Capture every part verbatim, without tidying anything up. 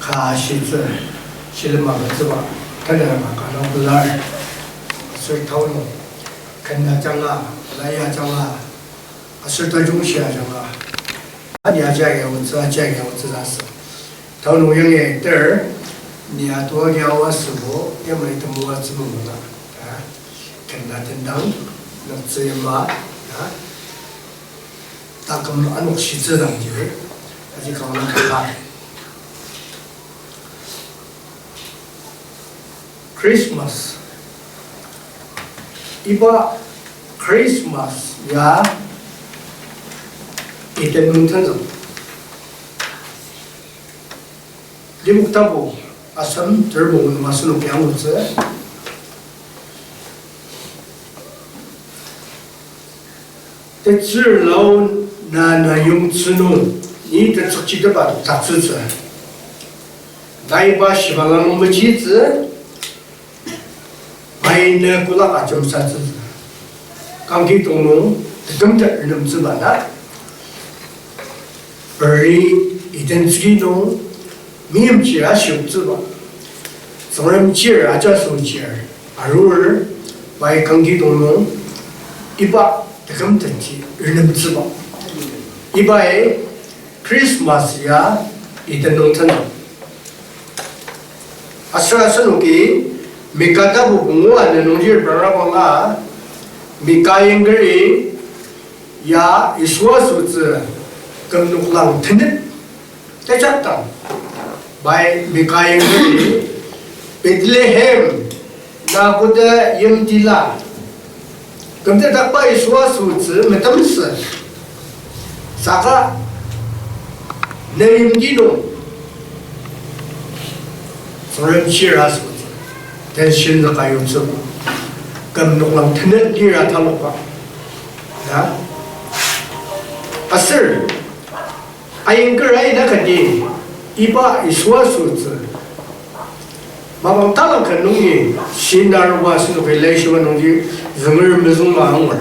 Ka shitsü, shilem agütsüba, tanela ka nung pelar. Aser tao nung, ken ajanga, lai ajanga, aser tajungshi ajanga, ani ajagi aotsü, ajagi aotsü ta asü. Tao nung yangi ter, ni atua agi aoa asübo, yamai temoatsü mungla, ta, ken atendang, noktsü yama, ta, taküm anok shitsü dangji, aji kanga kala. Christmas. Iba Christmas ya iten nung tenzük. Lipok tapu asem terbong nung asenok ya angutsü. Tetsür lao na na yongtsü nung, ni tetsükchitepa taktsütsü. Naiba shibalang mechitsü, pai ne kulak ajemsatsütsü. Kangki tongnung, tekümtet renemtsüba na. Peri iten tsüki nung, meimchir ashioktsüba. Tsüngrem chir ajaso chir arur, pai kangki tongnung, iba tekümtetji renemtsüba. Ibai Christmas ya iten nung tenzük. Aser asenoki Mika tapu pungu ana nungji reprangabangla, Mika yangkeri ya Yisu asotsü küm noklang tenet tejatang. Pai Mika yangkeri Bethlehem, na koda yimtila, kümtetdakba Yisu asotsü metemsü. Saka ne yimti nung Tsüngrem chir asotsü, tension züka yutsüba, küm noklang tenet lira talokba. Ya. Aser ayangker aina kati iba Yisu asotsü mapang talangka nungi shin aruba asenoki laishiba nungji zünger mezüngba angur.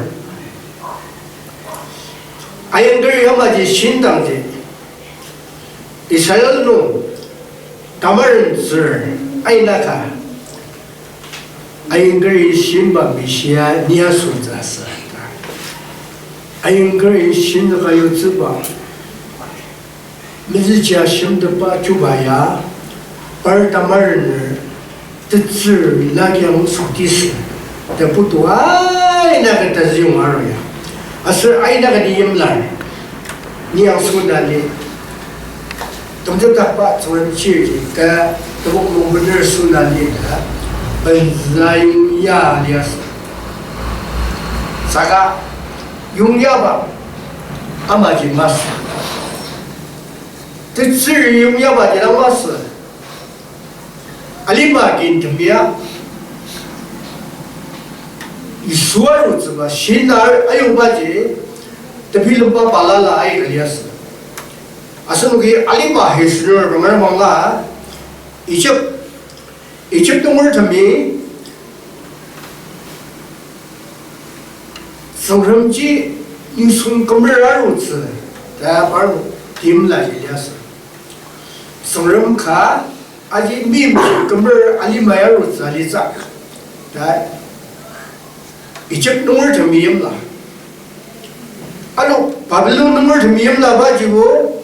Ayangker yamaji shindangji Israel nung tamarentsür aina ka ayangkeri shimba Meshia ni asotsü asü. Ayangkeri shin ka yutsüba mezüji ashimteba chuba ya par tamarener tetsür lagiang soktisü ta putu aina ka tazüyong aru ya. Aser aina kati yimlar, ni angsü na li, kümtetdakba Tsüngrem chirji ka tebok nung bener sü na li ta, benzü ayong ya liasü. Saka yongyaba amaji masü. Tetsür yongyaba ji dang masü. Alima kin temia, Yisu arutsüba shinar ayubaji tebilemba balala aika liasü. Asenoki alima history remer mangla, Egypt, Egypt nungertemi Tsüngremji nisung kümer arutsü ta parnok timla ji liasü. Tsüngrem ka aji meimchir kümer alima ya arutsü alitsü ta Egypt nungertemi yimla. Ano Babylon nungertemi yimla bajibo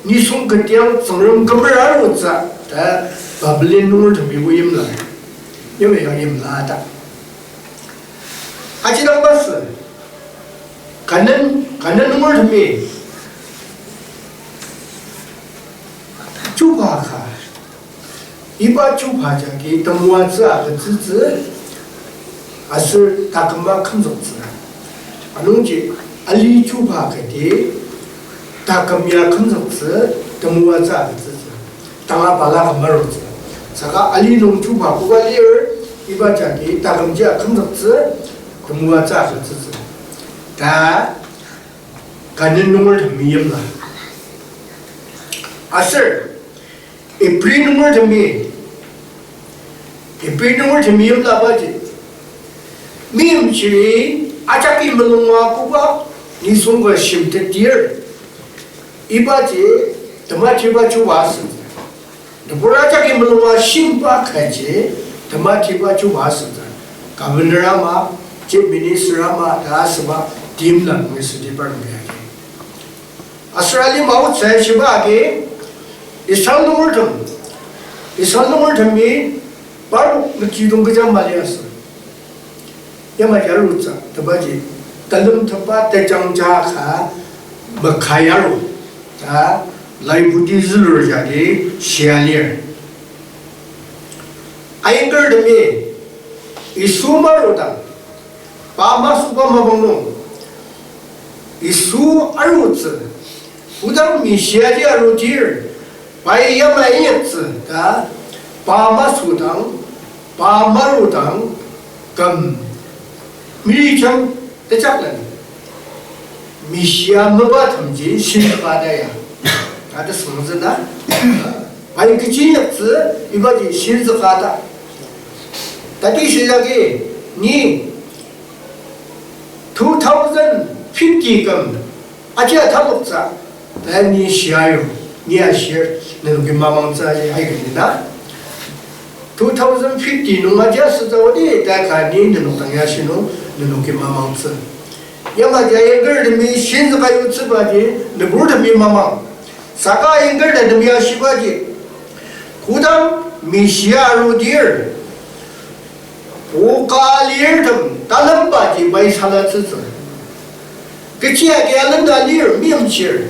nisung ketiang Tsüngrem kümer arutsü ta Babylon nungertemibo yimla. Yimya yimla ta. Aji dang masü, Kanan, Kanan nungertemi chuba ka, iba chuba jagi temoatsü agütsütsü, aser taküma kümzüktsü. Anungji ali chuba kati taküm ya kümzüktsü, temoatsü agütsütsü. Tanga balaka marutsü. Saka ali nung chuba koba lir, iba jagi takümji akümzüktsü, temoatsü agütsütsü ta Kanan nungertemi yimla. Aser Ibri nungertemi, Ibri nungertemi yimla baji meimchiri ajaki mulunga koba nisung ka shimtetdir, ibaji temajiba chuba asütsü. Nübur ajaki mulunga shimba kaji, tematiba chuba asütsü. Governor ama, Chief Minister ama, ta asüba, timla nungi südi parnok yagi. Aser alima otsü shiba agi, Israel nungertem, Israel nungertemi, parnok nükjidong kecha mali asü. Yamaji arutsü, tebaji, talemtepba tejangja ka mekaya aru, ta, laibudi zülur jagi shia lir. Aingertemi, Yisu marudang, pa masüba mapang nung, Yisu arutsü, kodang Messia ji arudir, pai yamai inyaktsü ta, pa masüdang, pa marudang, küm, mirichang, tejaklen. Messia mebatemji shinzüka ta ya. Ta tesüngzü na. Pai kechi inyaktsü, ibaji shinzüka ta. Tati shilagi, ni two thousand fifty küm aji ataloktsü, ta ni shia yo, ni ashir, nenoki mamangtsü aji aika ni na. Two thousand fifty nung aji asütsü odi, ta ka ni nenok dang ya shi nung, nenoki mamangtsü. Yamaji aingertemi shinzüka yutsübaji, nüburtemi mamang. Saka aingertemi ashibaji, kodang Messia arudir, oka alirtem talembaji pai salatsütsü. Kechi agi alenda lir meimchir.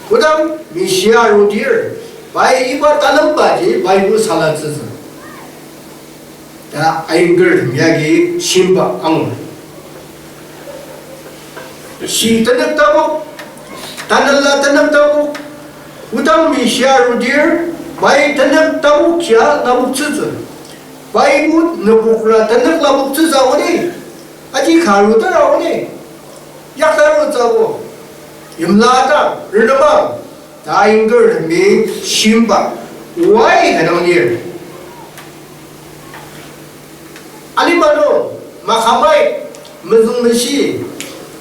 Kodang Messia arudir, pai iba talembaji pai o salatsütsü. Ta aingertem yagi shimba angur. Shi tenük tabok, tanela tenük tabok, kodang Messia arudir, pai tenük tabok ya laboktsütsü. Pai o nübokra tenük laboktsütsü aoni, aji ka arutera aoni, yakta arutsübo, yimla ta, renemang, ta aingertemi shimba, oa kü dang lir. Alima nung, makamai, mezüngmeshi,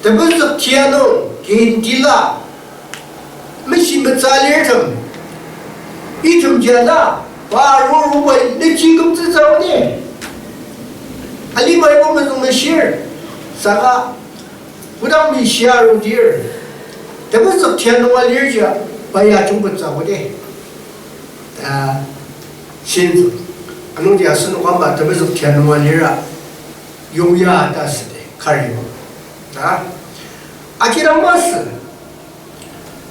tepezük tia nung, kin tila, meshi metsü alirtem, item jia na, pa arurubai nechi kümtsütsü aoni. Alima ibo mezüngmeshir, saka, kodang Messia arudir, tepezük tia nunga lir jia, pai ajungkettsü aoni, ta shintsü. Anungji asenok ama tepezük tia nunga lira, yongya ta südi, karibo. Ta, aji dang masü.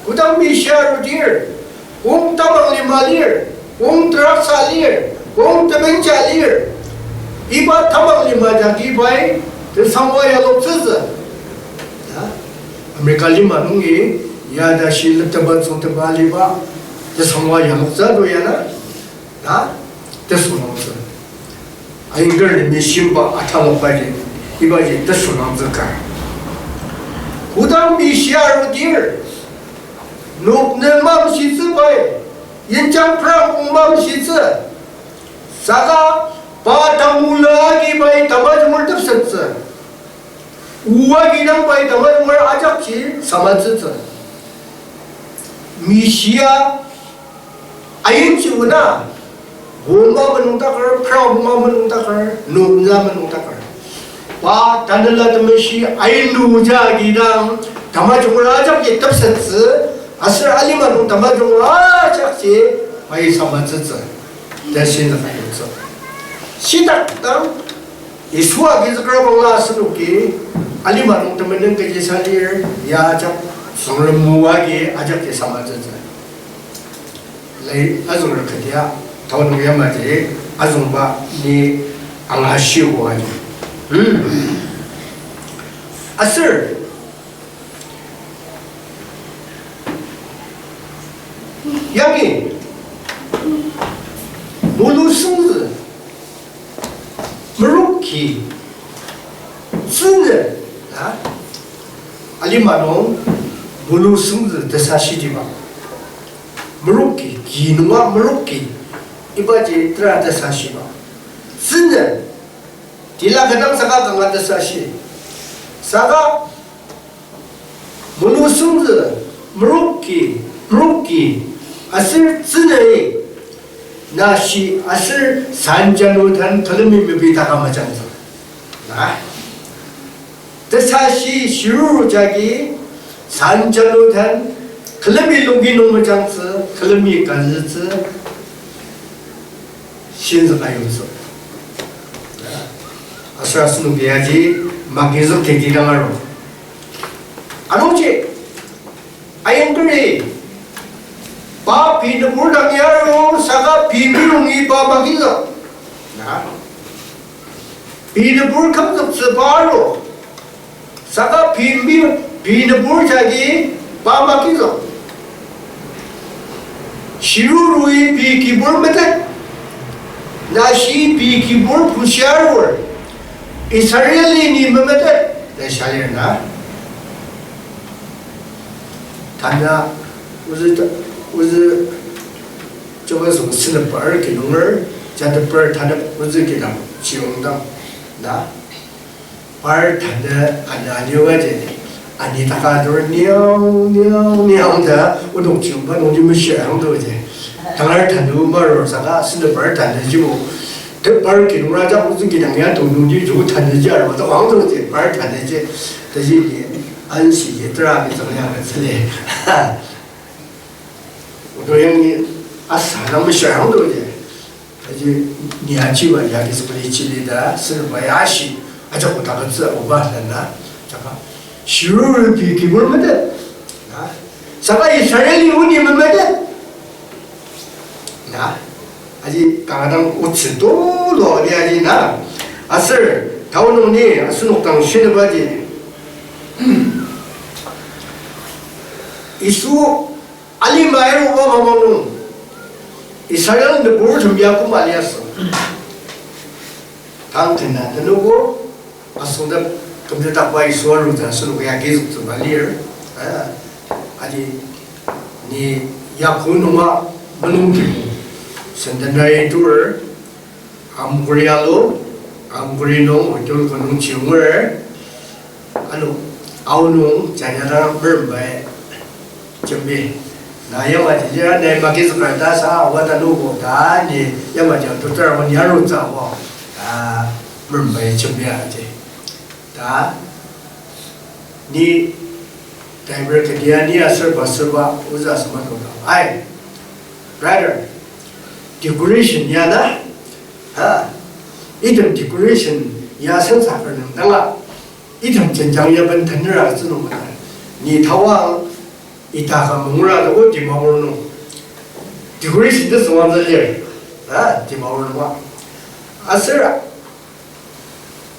Kodang Messia arudir, kong tamang lima lir, kong teraksa lir, kong tebenja lir, iba tamang lima jagi pai tesangwa yaloktsütsü. Ta, America lima nungi, ya ta shi lepteba tsüngteba aliba, tesangwa yaloktsü to ya na. Ta, tesünangtsü. Aingertemi shimba atalokbaji, ibaji tesünangtsü ka. Kodang Messia arudir, noknü mamshitsü pai, yinjang prang kong mamshitsü, saka pa tangula agi pai tamajungmer tepsettsü. Oa kidang pai tamajungmer ajakji samatsütsü. Messia ayimji ona, boma menungtaker, pra boma menungtaker, nunla menungtaker. Pa Tanela Temeshi ainu ja kidang, tamajungmer ajakji tepsettsü, aser alima nung tamajungmer ajakji pai samatsütsü. Ta shinaka yutsü. Shitak dang, Yisu agizüker bangla asenoki, alima nung temenen kechi sa lir, ya ajak, Tsüngrem moa agi ajakji samatsütsü. Lai azünger ketia, tao nung yamaji, azüngba ni angashiogo aji. Hmm. Aser, yangi, mulu süngzü, meroki, tsünü, a? Alima nung, mulu süngzü tesashidiba. Meroki, ki nunga meroki, ibaji tera tesashiba. Tsünü, tila kadang saka kanga tesashi. Saka, mulu süngzü, meroki, meroki, aser tsünü, Na shi aser sanjanu den külemi mepi taka majangtsü. Na. Tesashi shiruru jagi sanjanu den külemi lungki nung majangtsü, külemi kazütsü, shinzük ayutsü. Aser asenok yaji magizük keti dang aru. Anungji, ayangkeri, pa pei nübur dang ya aru, saka pei mirungi pa magizük. Na? Pei nübur kümzüktsü pa aru. Saka pei mi-, pei nübur jagi pa magizük. Shirurui pei kibur metet. Nashi pei kibur pushia arur. Israeli ni memetet. Ta shalir na. Tanü ozü ta-, ozü jaba song sünüpar kinunger, jatepar tanü ozü kidang, chiyongdang, na. Par tanü ana aliwa jeni, ani taka dur niang, niang, niang ta, odok chiyongba nungji meshia ang do je. Tangar tanü marur saka, sünüpar tanü jibo. Tepar kinungra jak ozü kidang ya to nungji ju tanü ji arba ta wang do je, par tanü je. Taji ni, ansi ye tera ki zang ya ka tsüle. Odo yangi asa nang meshia ang do je. Aji ni achiba ya ki zübali chili ta, sünüba ya shi, aja kota ka tsü oba lana, jaka. Shiruru pei kibur metet. Na. Saka Israeli uni memetet. Na. Aji kanga dang otsü tulu ni aji na. Aser, tao nung ni, asenok dang shinüba ji. Yisu Alima aruba mapang nung, Israel nüburtem ya koma liasü. Tang tena tenuko, asüngdang kümtetakba Yisu arutsü asenok ya agizüktsüba lir. Ah, aji ni yaku nunga mulung kibu, centenary tour, Amguri alu, Amguri nung, hotel ko nung chinger, ano, aonung, jajadang merembai, jembi. Na yamaji jira, na magizüker ta sa, wata nubo ta, ni yamaji tutar wani arutsü wa, ta, merembai jembi aji. Ta, ni driver kedia ni aser ba serba uza sema tongdang. Ai, brother, decoration ya na? Ha? Item decoration ya sensa kar nung dang la. Item jenjang ya ben tanera zünung mata. Ni tawang ita ka mungura da o Dimapur nung. Decoration ta sema zalir. Ha? Dimapur nung wa. Aser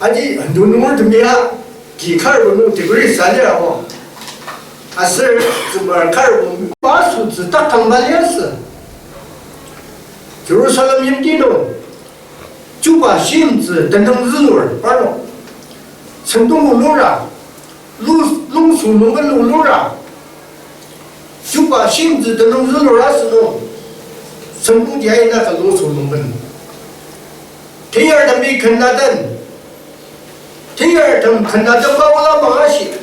Aji, nunurtemi ya, ki kar nung degree salir amo. Aser, tsümar kar nung, pa sütsü tak kang maliasü. Jerusalem yimti nung, chuba shimtsü tenüng zülur, parnok. Sentong ulura, lu-, lungsü nung ulura. Chuba shimtsü tenüng zülur asünung. Sentong jai na ka lungsü nung ben. Teyartemi ken naden. Teyartem ken naden ba ola mangashi.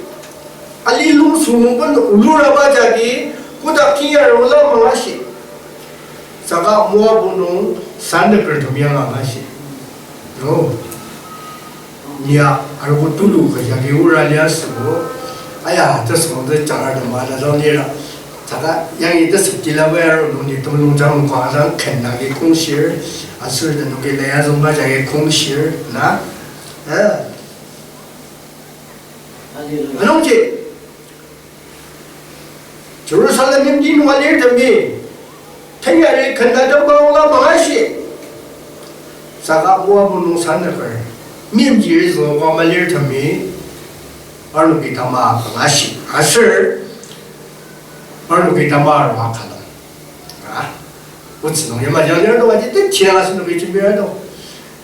Ali lungsü nung ben ulura ba jagi, kodak teyar ola mangashi. Saka Moab nung sandekertem ya mangashi. No. Nia, arogo tulu ka yagi ura lia sübo. Aya, tesüngde jangar dema da dang lira. Saka, yangi tesüktila ba yaro nung ni temulung jang kwa dang ken nagi kongshir. Aser da nung ki leya zungba jagi kongshir. Na? Eh. Anungji. Jerusalem yimti nung alirtemi, teyari ken naden ba ola mangashi. Saka Moab nung sandeker, mimjiri züngba malirtemi, parnoki tama mangashi. Aser, parnoki tama arua kalem. Ah, otsü nung yama jang lir nung aji, tetiang asenoki jembir nung.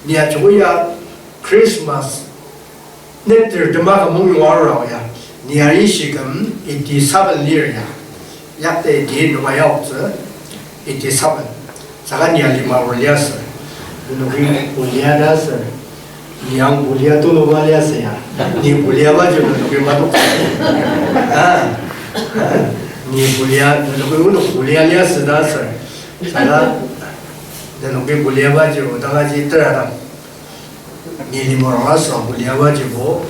Nia joko ya Christmas Neter tema ka mung yua rao ya. Ni ari shi küm eighty-seven lir ya. Yakta eighty nunga yaotsü eighty-seven. Saka ni alima ur liasü. Nenoki bulia liasü. Ni ang bulia tulu ba liasü ya. Ni bulia ba ju nenoki matuk. Ah. Ni bulia, nenoki unok bulia liasü ta sü. Saka Nenoki kuliabaji o, dang aji tera dang. Ni lima rong asüra kuliabaji bo,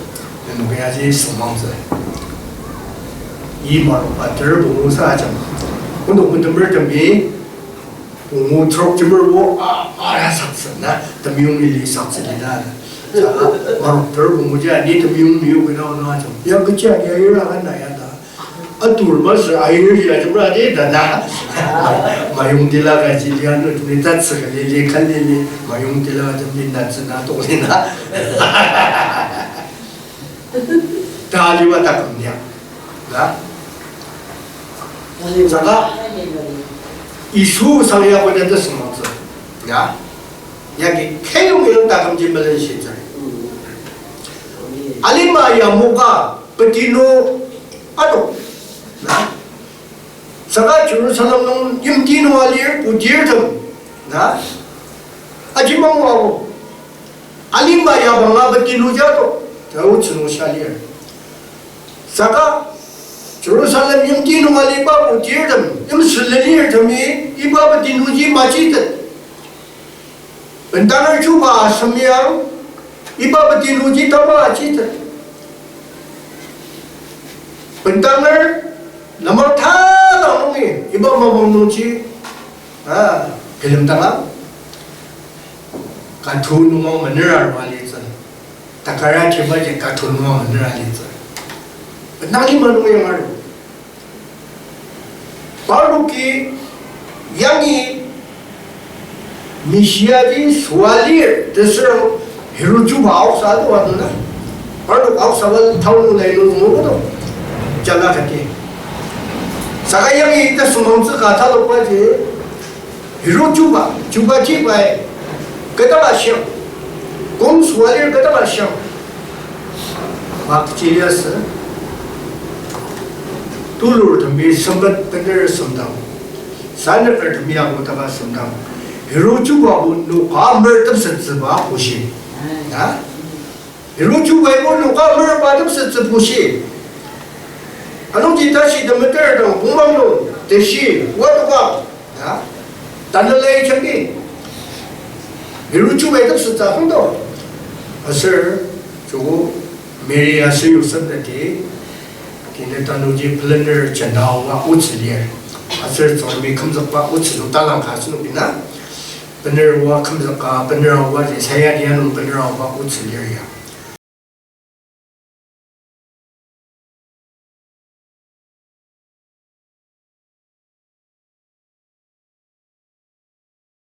nenoki aji sümangtsü. I marok pa ter pungu sa ajang. Kondo kuntemer temi, pungu trok jemer bo, a, ara saktsü na, temiyong ili saktsü lina. Sa, marok ter pungu ja, ni temiyong miyu kena ona ajang. Ya kecha, ya ira kan na ya da. Atur masü ayir ya jemra de da na. Mayong tila ka ji lia nu tuni tatsü ka lili ka lili. Mayong tila ka jembi na tsü na tokli na. Ta liwa ta kam lia. Na. Saka Yisu sang ya ko da ta sümangtsü. Ya. Yagi kayong yong ta kam jembi len shi tsü. Alima ya moka petinu ato. Na. Saka Jerusalem nung yimti nung alir putirtem. Na. Ajimang wabo. Alima ya banga petinu jato. Ta otsü nung shalir. Saka Jerusalem yimti nung aliba putirtem. Yimsülenirtemi iba petinuji majitet. Bentanger chuba asem ya, iba petinuji tama ajitet. Bentanger namang tala nungi, iba mapang nungji, ah, bilemdanga, katu nungmang menera rua litsü. Takara chiba je katu nungmang menera litsü. Bentang lima nungi yangaru. Parnoki yangi Messia ji süa lir, tesüra Herod chuba aoksa ado adona. Parnok aoksa ba taunu lai nung mokodo. Jala kati. Saka yangi ita sümangtsü ka talokba ji Herod chuba, chuba chibai, kedaba shiang. Kong süa lir kedaba shiang. Mak chiliasü. Tulurtemi sempet bener semdang. Sanakertemi agütaka semdang. Herod chuba bu noka mer tepsettsüba pushi. Ya? Herod chuba bu noka mer ba tepsettsü pushi. Anungji tashi temeter dang pungmang nung teshi, wa doka. Ya? Tanelai jangki. Herod chubai tepsettsü hangdo. Aser, joko Mary aser Yosep nati, kina tanungji pelener jendaoba otsü lir. Aser Tsüngremi kümzükba otsü nung talang ka asenok ina. Bener oa kümzüka, bener oa ji saya dia nung bener oa otsü lir ya.